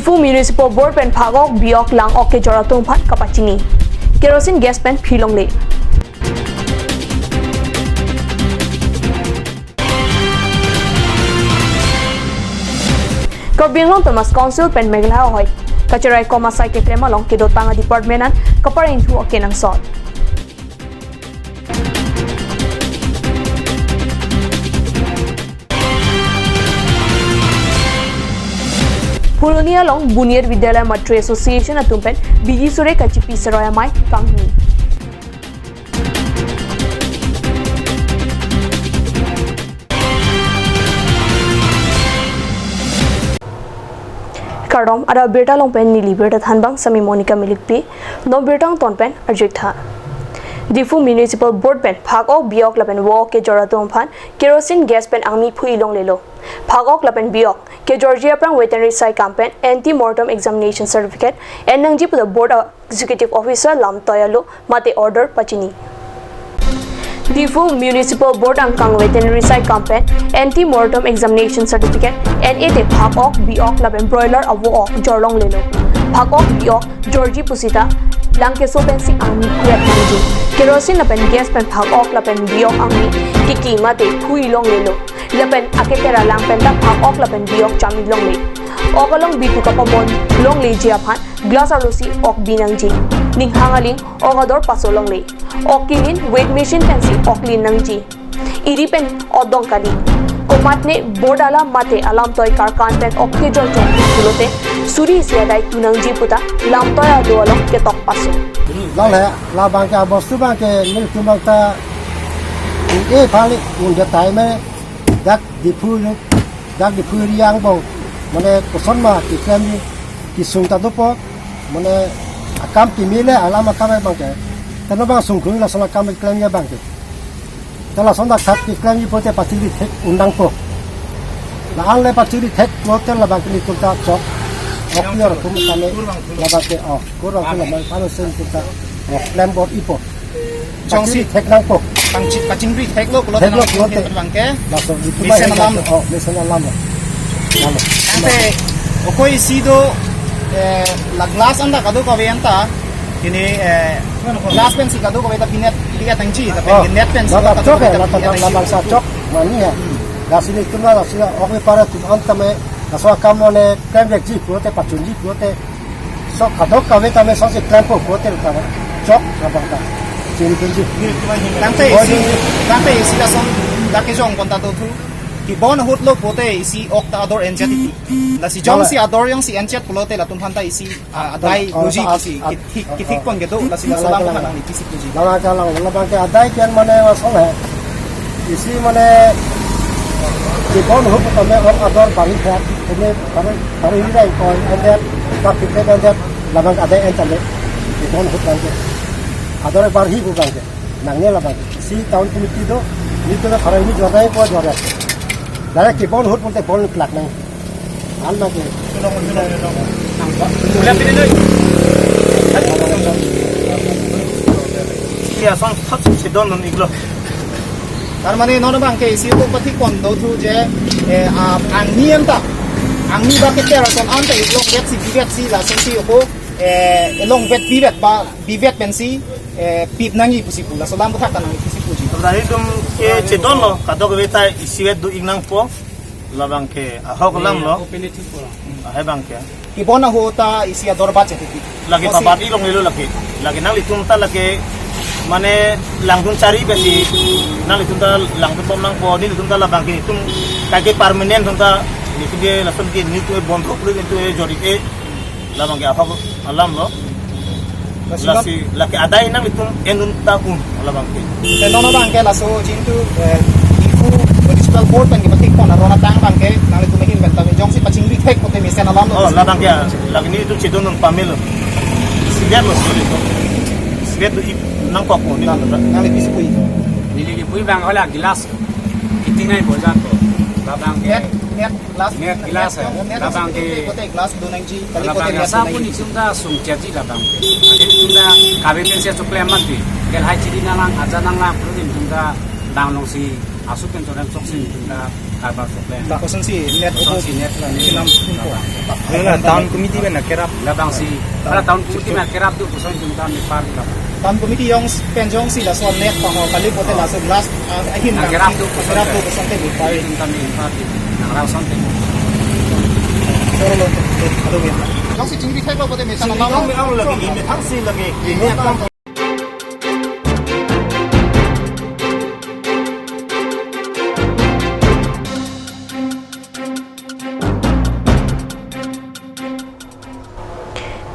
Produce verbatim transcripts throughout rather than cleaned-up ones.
Diphu Municipal Board pen phak-ok bi-ok lang-ok kejor atum aphan kapachini. Kerosene gas pen phu longle. Karbi Anglong Autonomous Council pen Meghalaya ahoi kacherai kom asai keklem along kedotang a-department an kaparengthu akenangsot. Phuloni along Buniyat Vidyalaya Matri Association atum pen bidi sore kachipi seroi amei kangni. Kardom, adap abirta along pen neli birta thanbang Sami Monica Milikpi, non birta angton pen arjutha. Diphu Municipal Board pen phak-ok bi-ok lapen vo-ok kejor atum aphan kerosene gas pen angmi phu-i longlelo. Phak-ok lapen bi-ok kejorji aphrang veterinary sai kam pen anti-mortem examination certificate en nangji puta board a-executive officer lamtoi alo mate order pachini. Diphu Municipal Board angkang veterinary sai kam pen anti-mortem examination certificate en-e te phak-ok bi-ok lapen broiler avo-ok jor longlelo. Phak-ok bi-ok jorji pusita lang keso pensi angmi phu-et nangji. Kerosene lapen gas pen phak-ok lapen bi-ok angmi kiki mate phu-i longlelo. Lapen aketera lang pen ta phak-ok lapen bi-ok cham-i longle. Ok along bitu kapabon longleji aphan glass arlosi ok bi nangji. Ninghang aling ok ador paso longle. Ok kilin weight machine pensi ok lin nangji. Iri pen odong kali. Komatne board alam mate alamtoi karkan pen ok kejor chong pulote suri isi adai tu nangji puta lamtoi alo along ketok paso. Lale, labang ke abostu bang ke nelitum bang ta, eh, pali, un dia tai me, dak Diphu, dak Diphu area angbong, mane koson ma keklemji, kesung ta dopo, mane akam kimi le, alam akam bang ke, teno bang sungkru lason akam keklemji bang ke. Te lason dak thak keklemji pulote pachiri thek un nangpo. La-an le pachiri thek pulote labang ke nelitum ta chok. Ok, nyor tum kami labang ke, oh, kurang ke labang, kalau sen kita, oh, klembor ipo. Jongsi pachiri thek nangpo. Pangchi-, pachingri theklo pulote, theklo nang pulote. Labang ke. Lason itu mesen alam. Oh, mesen alam. Alam. Ante, okoi isi do, eh, la glass anta kadokave anta, ini, eh, glass pensi kadokave ta pinet, pinet tangji, tapi net pensi kadokave ta pinet tangji. Chok ya, la ta, la bangsa chok, mani ya. Hmm. Lasi nelitum la, lasi la, ok, para tum anta me, laso akam mane, klem vekji pulote, pachunji pulote, so kadokave ta me, so si klempo pulote ta, chok, labang ta. Chini kunji. Tangte isi, tangte isi lason, dak kejong pon ta dothu. Kebon ahut lo pulote isi ok ta ador enchot titi. Lasi jongsi ador jongsi enchot pulote latum aphan ta isi, ah, adai, ah, loji ah, isi, ah, kithik, ah, kithik ah. Pon kedo, lasi laso alam kalang, kalang, kalang. Isi puji. Labang kalang, labang ke adai kian mane lason he. Isi mane kebon ahut tame ok ador bari he, ini bari, bari hirai koi, endet, tak kita endet, labang adai entale. Kebon ahut bang ke. Ador bari pu bang ke. Nangne labang. Si town committee do, ni to na para ini juara ko juara. Dara kebon ahut pulote bon klak nang. An bang ke. Tulong, tulong, tulong. Nang ba. Ulah pilih dulu. Iya, son thap si don non iglo. Tar mane non bang ke isi ko pathik pon dothu je, eh, ah, angni anta. Angni ba ketera son anta ilong vet si bivet si lason si ko, eh, ilong vet bivet ba bivet pensi, eh, pit nangji pusi pu, laso alam puthak nangji pusi puji. Lahai atum ke chedon lo, kadokave ta isivet do-ik nangpo, labang ke ahok alam lo. Open it po. Lahai bang ke. Kebon ahut ta isi ador bat chete. Lake pabat-i longlelo lake. Lake nanglitum ta lake mane langdun chari besi. Nanglitum ta langdun bom nangpo, nelitum ta labang ke itum kaike permanent atum ta, itum ke lason ke nelitum bondho puri itum jori ke. Labang ke ahok alam lo. Lasi lasi, lake adai nanglitum en un ta un, labang ke. Te non bang ke laso jingtu, eh, Diphu Municipal Board pen ke pathik pon arona tang bang ke, nanglitum ahin pen ta jongsi pachingri thek pulote mesen alam lo. Oh, labang ke, lake nelitum chedon un pamelo. Sidet lo, sidet lo. Sidet lo ip nangkok mo, nelitum ta. Nangli pisi pui. Neli pui bang hola glass. Kiting nai bojan ko. Labang ke. Net, net. Glass, net, glass, net, eh, net, labang ke, net, glass do nangji, kali labang kote ke glass asa do pun nangji. Itum ta sungcharji labang ke. Adi itum ta kave pensi aso klem mati. Kel hai chiri nanglang, aja nanglang, pura itum ta bang alongsi aso pen chorang chok si itum ta Apa soklen? Lapuson si net opo. Lapuson si net la ni. Sinam pun ko. Wala town committee pen akerap. Labang si. Wala town committee pen akerap tu puson jumtan ni par la. Town committee jongsi pen jongsi laso net pahor kali pote laso last, ah, ahin nang kerap tu puson, kerap tu puson te ni par. Jumtan ni par. Nang rau son te. Soro lo. Aduh ya. Jongsi chingri khai lo pote mesa na. Chingri khai lo lagi, ini thang si lagi. Ini apa?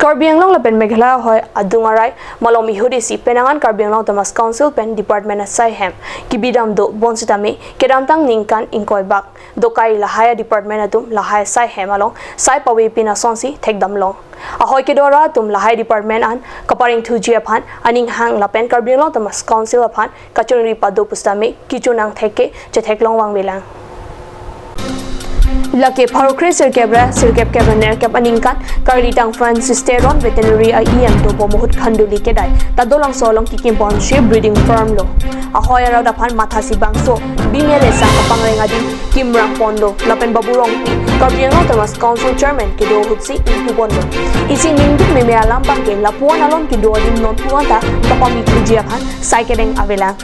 Karbi Anglong lapen Meghalaya ahoi adung arai malom ihut isi penang an Karbi Anglong Autonomous Council pen department asai hem kebidam do bonsitame kedamtang ningkan ingkoi bak dokai lahai a-department atum lahai asai hem along sai pavepin asonsi thekdam long. Ahoi kedo ra atum lahai department an kapareng thuji aphan aning hang lapen Karbi Anglong Autonomous Council aphan kachongri pado pusitame kechonang thekke chetheklong vangvelang. Lake pharo kre sirkep ra sirkep kep ra nerkep aningkan karlitang Francis Teron veterinary a-E M dobom ahut Khanduli kedai ta dolangso along kekim ponsi breeding farm lo. Ahoi arat aphan mathasi bangso bimere sang kapangreng adim kimrang ponlo lapen Babu Rongpi Karbi Anglong Autonomous Council Chairman kedo ahutsi ingpu ponlo. Isi ningduk meme alam abangke lapuan along kedo adim nonpu anta kapami thuji aphan sai kedeng avelang.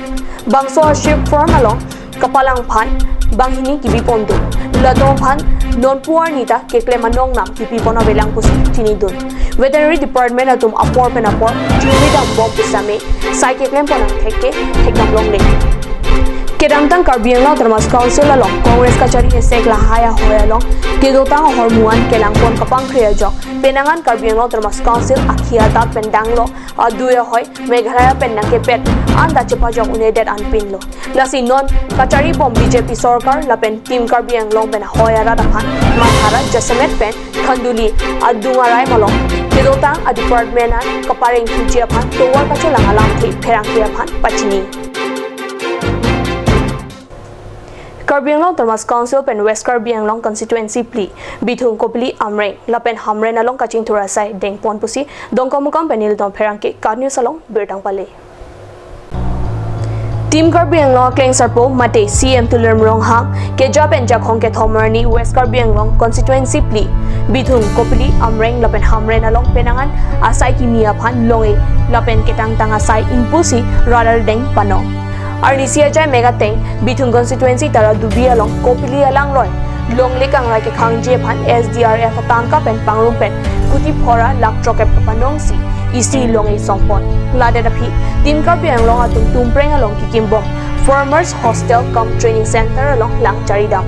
Bangso a-sheep farm along kapalang aphan banghini kebi pon do. Latum aphan nonpu arni ta keklem anong nam kepi pon avelang pusi chinidun. Veterinary department atum apor pen apor chingri dam bom pusitame sai keklem pon angthek ke thekdam longle. Kedamtang Karbi Anglong Autonomous Council along Congress kachari esek lahai ahoi along kedotang ahormu an kelang pon kapangkri ajok penang an Karbi Anglong Autonomous Council akhia dat pen danglo adui ahoi Meghalaya pen nangkepet anta chepajok un-edet anpinlo. Lasi non kachari bom B J P sorkar lapen Team Karbi Anglong pen ahoi arat aphan mathara jasemet pen Khanduli adung arai malom kedotang a-department an kapareng thuji aphan tovar kacholang alamthe pherangke aphan pachini. Karbi Anglong Autonomous Council pen West Karbi Anglong Constituency phli Bithung, Kopili, Amreng lapen Hamren along kachingthur asai dengpon pusi Dongkamukam pen nelitum pherangke KAT News along birta pale. Team Karbi Anglong akleng sarpo mate C E M Tuliram Ronghang keja pen jakhong kethom arni West Karbi Anglong Constituency phli Bithung, Kopili, Amreng lapen Hamren along penang an asai kimi aphan long-e lapen ketangtang asai ingpusi radar deng pano. Arnisi ajai mek ateng Bithung Constituency Taradubi along Kopili alangroi longle kangrai kekhangji aphan S D R F atangka pen pangrum pen kuti phora lakh throkkep kapanongsi isi long-e songpon. Ladet aphi Team Karbi Anglong atum Tumpreng along kekim bom Farmers Hostel cum Training Center along lang charidam.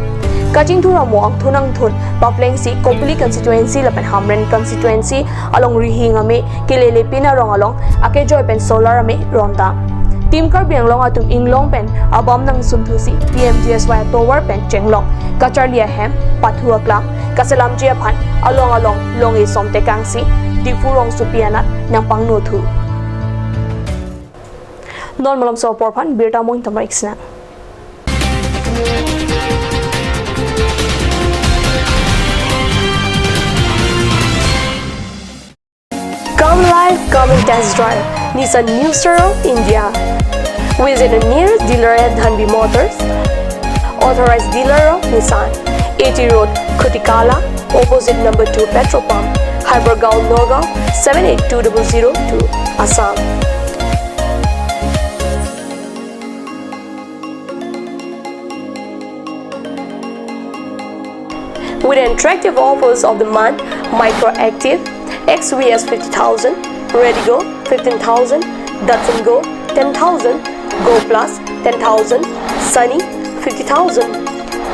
Kachingthur amo angthun angthun paplengsi Kopili Constituency lapen Hamren Constituency along rihing ame kelele pin arong along akejoi pen solar ame rondam. Team Karbi Anglong atum inglong pen abam nangsunthusi P M G S Y atovar pen chenglok kacharli ahem pathu aklam kaselamji aphan along along long-e som tekangsi Diphu rongsopi anat nangpangnothu. Non malomso apor aphan birta mo ingtamrek sina. Come live, come and test drive Nissan New Star of India. Visit the nearest dealer at Dhanvi Motors, authorized dealer of Nissan, A T Road, Khutikala, opposite number two petrol pump, Hypergaon, Nagaon, seven eight two double zero two, Assam. With attractive offers of the month, Micra Active, X V S fifty thousand, Redigo fifteen thousand, Datsun Go ten thousand, Go Plus ten thousand, Sunny fifty thousand,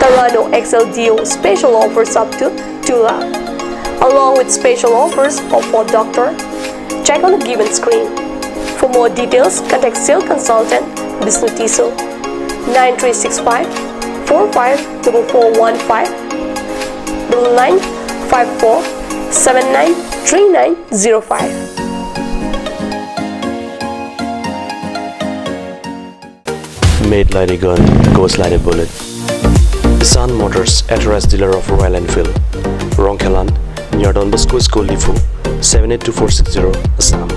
Terrano X L D O special offers up to two lakh, along with special offers of Ford Doctor. Check on the given screen. For more details, contact sales consultant Bishnu Tisso, nine three six five four five double four one five, double nine five four seven nine three nine zero five. Made like a gun, goes like a bullet. Sun Motors, authorized dealer of Royal Enfield, Rongkhelan, near Don Bosco School, Diphu, seven eight two four six zero, Assam.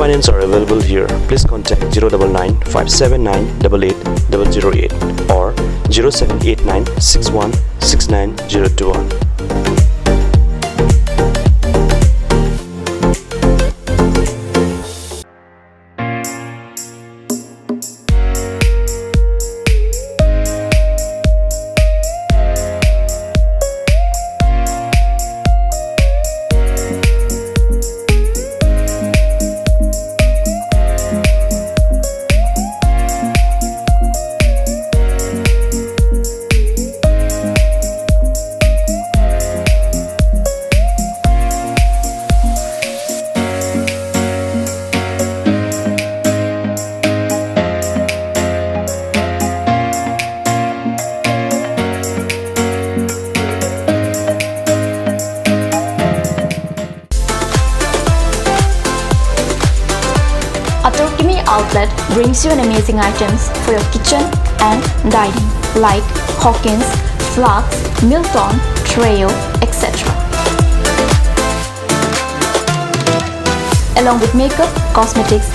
Finance are available here. Please contact zero double nine five seven nine double eight double zero eight or zero seven eight nine six one six nine zero two one. Ator Kimi Outlet brings you an amazing items for your kitchen and dining, like Hawkins, flasks, Milton, Treo, et cetera. Along with makeup, cosmetics,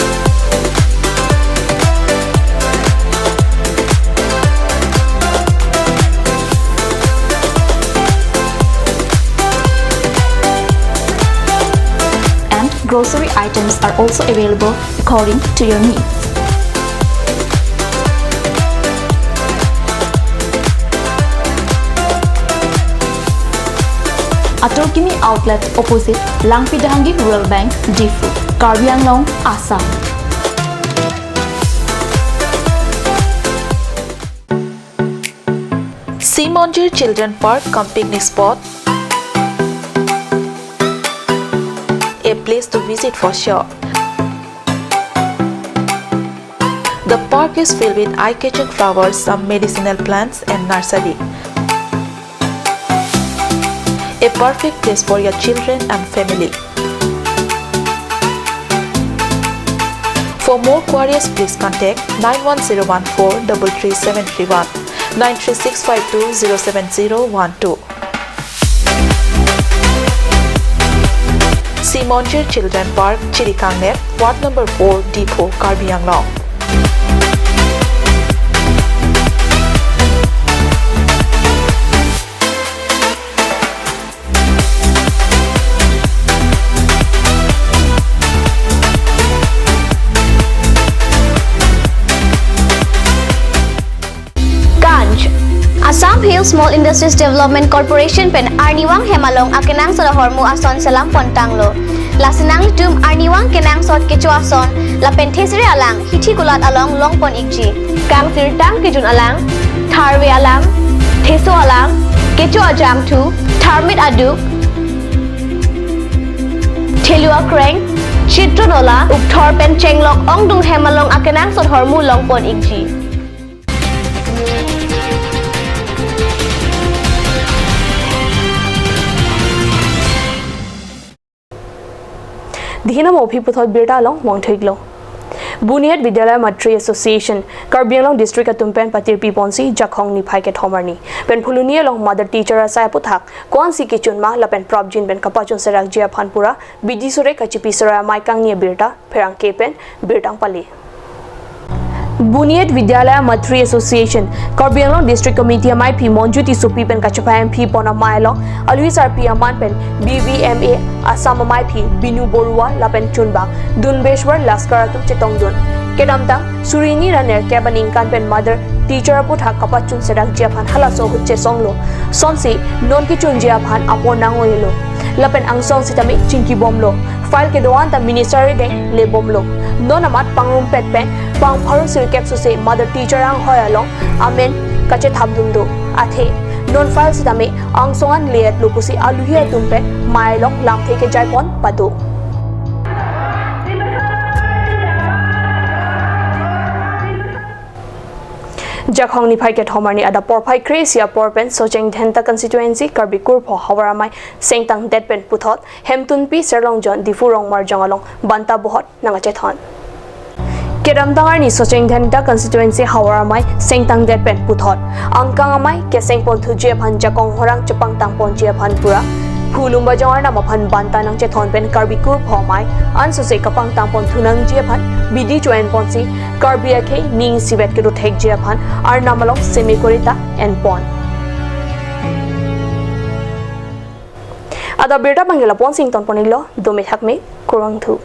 and grocery items are also available according to your needs. Ator Kimi Outlet, opposite Langpi Dehangi Rural Bank, Diphu, Karbi Anglong, Assam. Sea Monjir Children Park cum picnic spot, a place to visit for sure. The park is filled with eye-catching flowers, some medicinal plants and nursery. A perfect place for your children and family. For more queries, please contact nine one zero one four double three seven three one, nine three six five two zero seven zero one two. Sea Monjir Children Park, Chirikangner, Ward number four, Diphu, Karbi Anglong. Ganj. Assam Hill Small Industries Development Corporation pen arnivang hem along akenangsot ahormu ason selam pontanglo. Lasi nanglitum arnivang kenangsot kecho ason lapen thesere alang hithi kulat along longpon ikji. Kangsirtang kejun alang, tharve alang, theso alang, kecho ajangthu, tharmit aduk, thelu akreng, chitron ola, ukthor pen chenglok ongdung hem along akenangsot ahormu longpon ikji. Dihinam aphi puthot birta along vangthu-iklo. Buniyat Vidyalaya Matri Association, Karbi Anglong District atum pen patirpi ponsi Jakhong niphai kethom arni pen Phuloni along mother teacher asai aphuthak ko-ansi kechun ma lapen prapjin pen kapachun serakji aphan pura bidi sore kachipi sore amei kangni abirta pherangke pen birta pale. Buniyat Vidyalaya Matri Association, Karbi Anglong District Committee amaiphi Monjyoti Sopi pen kachepaphemphi pon amei along alohi sarpi aman pen B V M A Assam amaiphi Binu Borua lapen chunbang Dunbeshwar Laskar atum chetongdun. Kedamtang suri hini ra nerkep aningkan pen mother teacher aphuthak kapachun serakji aphan halaso ahut chesonglo. Sonsi non kechunji aphan apor nang-oi-lo. Lapen angsong sitame chingkibomlo. File kedo-an ta minister deng lebomlo. Non amat pangrumpet pen pang pharo sirkep sose mother teacher anghoi along amen kachethapdun do. Athe non file sitame angsong an le-etlo pusi alohi atum pen mei along lamthe kejaipon pado. Jakhong niphai kethom arni adap porphai kre-isi apor pen Socheng Dhenta constituency Karbi Kurpho havar amei sengtangdet pen puthot Hemtunpi Serlongjon Diphu Rongmarjong along banta bohot nangkachethon. Kedamtang arni Socheng Dhenta constituency havar amei sengtangdet pen puthot angkang amei keseng ponthuji aphan jakong horang chepangtang ponji aphan pura Phu Lumbajong arnam aphan banta nangchethon pen Karbi Kurphomai ansose kapangtang pon thu nangji aphan bidi cho-en ponsi Karbi akhei ning isivet kedo thekji aphan arnam along seme korita en pon. Adap birta abang ke la-an si ington pon iklo, dome thakme, kurvangthu.